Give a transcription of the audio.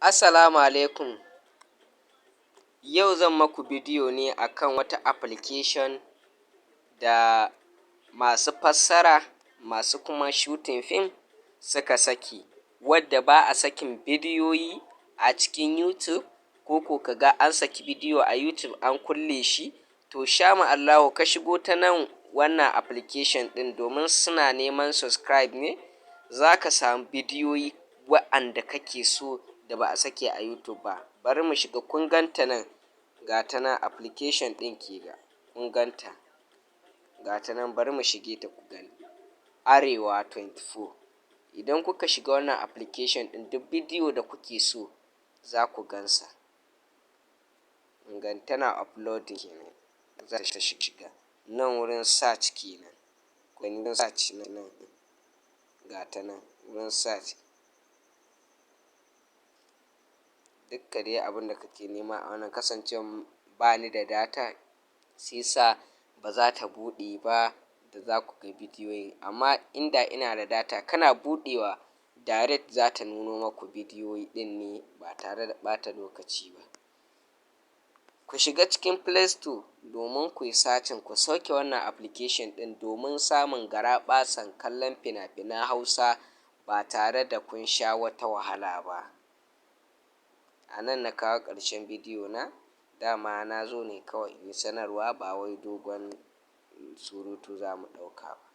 Assalamu alaikum. Yau zan maku bidiyo ne akan wata application da masu fassara, masu kuma shooting fim suka saki, wadda ba a sakin bidiyoyi a cikin YouTube, ko ko ka ga an saki bidiyo a YouTube an kulle shi. To sha Allahu, ka shigo ta nan wannan application ɗin, domin suna neman subscribe ne, za ka samu bidiyoyi wa'anda kake so da ba a sake a YouTube ba. Bari mu shiga. Kun ganta nan, ga ta nan, application ɗin ke ga, kun ganta, ga ta nan. Bari mu shige ta ku gani. Arewa 24. Idan kuka shiga wannan application ɗin, duk bidiyo da kuke so za ku gansa. Kun tana uploading kenan, za ta shiga nan wurin search kenan. Kun search nan, ga ta nan wurin search. Dukka dai abin da kake nema a wannan, kasancewan ba ni da data, sai sa ba za ta buɗe ba da za ku ga bidiyoyin. Amma inda ina da data, kana buɗewa direct za ta nuno maku bidiyoyi ɗin ne ba tare da ɓata lokaci ba. Ku shiga cikin Play Store domin ku yi searching, ku sauke wannan application ɗin domin samun garaɓasan kallon fina-finan Hausa ba tare da kun sha wata wahala ba. A nan na kawo ƙarshen bidiyo na. Dama na zo ne kawai in yi sanarwa, ba wai dogon surutu za mu ɗauka ba.